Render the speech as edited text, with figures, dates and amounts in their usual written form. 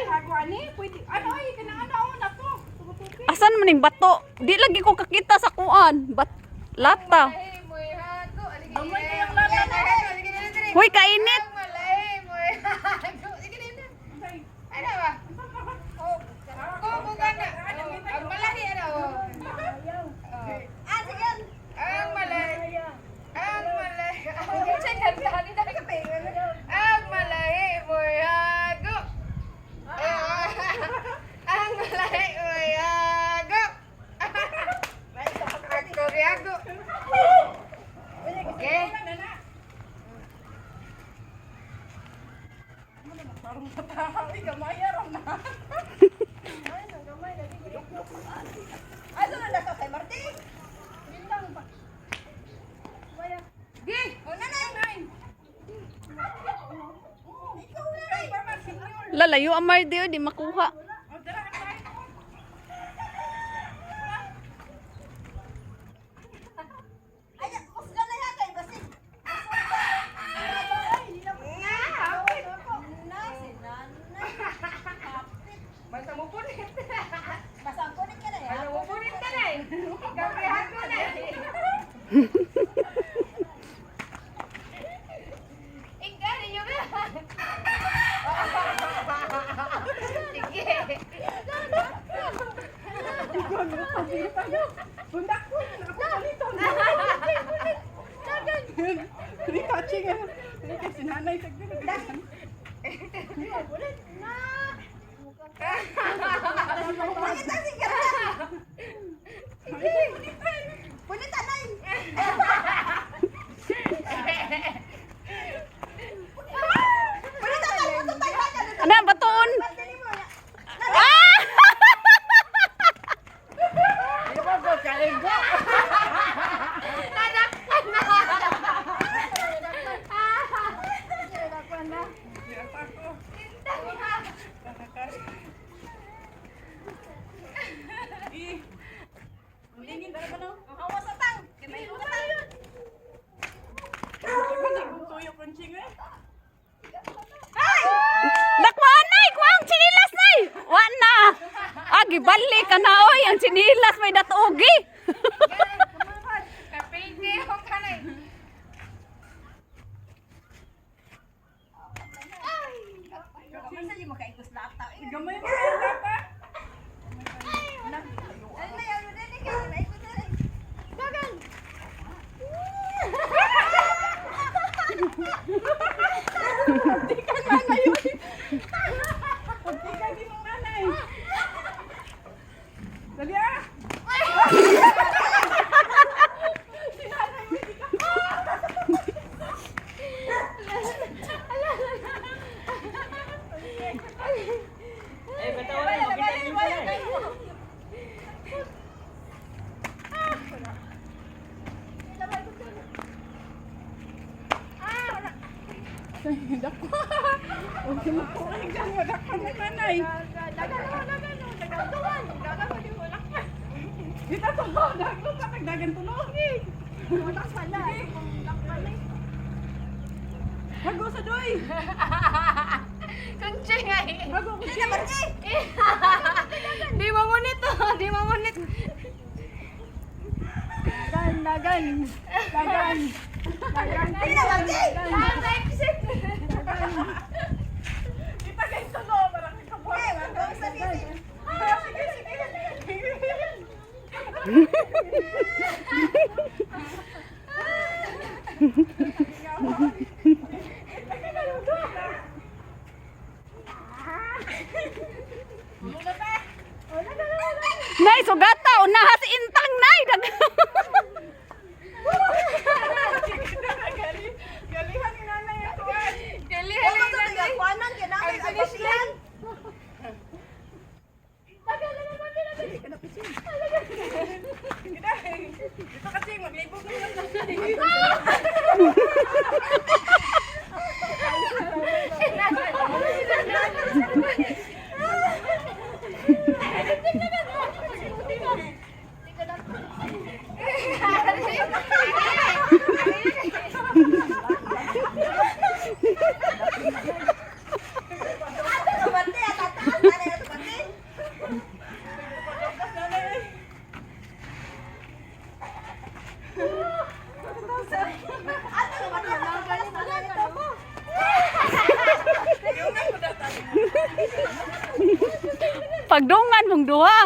Hago ani, pwede. Ano ay kanang ano na to. Asan man yung bato? Di lagi ko kakita sa kuan. Bat lata. Malay mo hago. Gamay kayang lata na. Hoy, kainit. Malay mo hago. Sige na. Ano ba? Oh, ko gana. Ang malahi ano. Ah, sige. Ang malay. Ang malay. Ang malahi mo hago. Ang malahi mo hago. Ako riago. Okay. Parang matahawi gamay ra na. Ay, doon na kay Marty. Bintang pa. Gi. Oh, nanay. Ikaw, nanay. Lalayo ang mardi, oh, di makuha. Oh, dara ka. Ay, kusga na yan kay basig. Nga. Na, si nanay. Basta mo punit. Basta ang kunin ka na yan. Basta mo punit ka na eh. Ikaw riago na eh. Ikaw ninyo ba? Sige. Bundak ko. Ako dito. Retouching eh. Kay si nanay sa Punit ang sige. Punit, anay. Punit, anay. Punit, anay. Ano, batoon? Dali mo. Ah! Nadakpan na. Lingin dara ba no? Ang hawa sa tang. Kay may utang. Tuyo kunching eh. Dakwaan nay, kuha ang chinilas nay. Wa na. Ah, gibalik ka na oy, ang chinilas may datugi. Kapilti ko ka na eh. Kamay sa mo kaigos lata. Gamay mo kay papa. Ano na yan? Ano na yan? Maigos na rin. Dagan! Di ka nanay yun. Di ka di mong nanay. Dali ah. Si nanay mo, di ka. Dako. Huwag mo po kayo dyan. Madakpan na nanay. Dito tulo. Daglo ka. Tagdagan tulo. Hago sa doy. Kunching ay. Hago ko siya. Di mo munit oh. Di mo munit. Dagan, dagan. Dagan. Dagan. Hindi na, Marty! Exit. Kita kayo tulo. Parang ikabuhat. Eh, wag kang sabihin. Sige, sige. Nay, sugata, unaha si Intang nay. Dag. Galihan ni nanay ako. Galihan Huwag ni ka nanay. tigakuanan, kaya namin Ang ang finish basihan. Dito kasi maglibog na lang. Ano, Marty? At tataas. Pagdungan mong duha.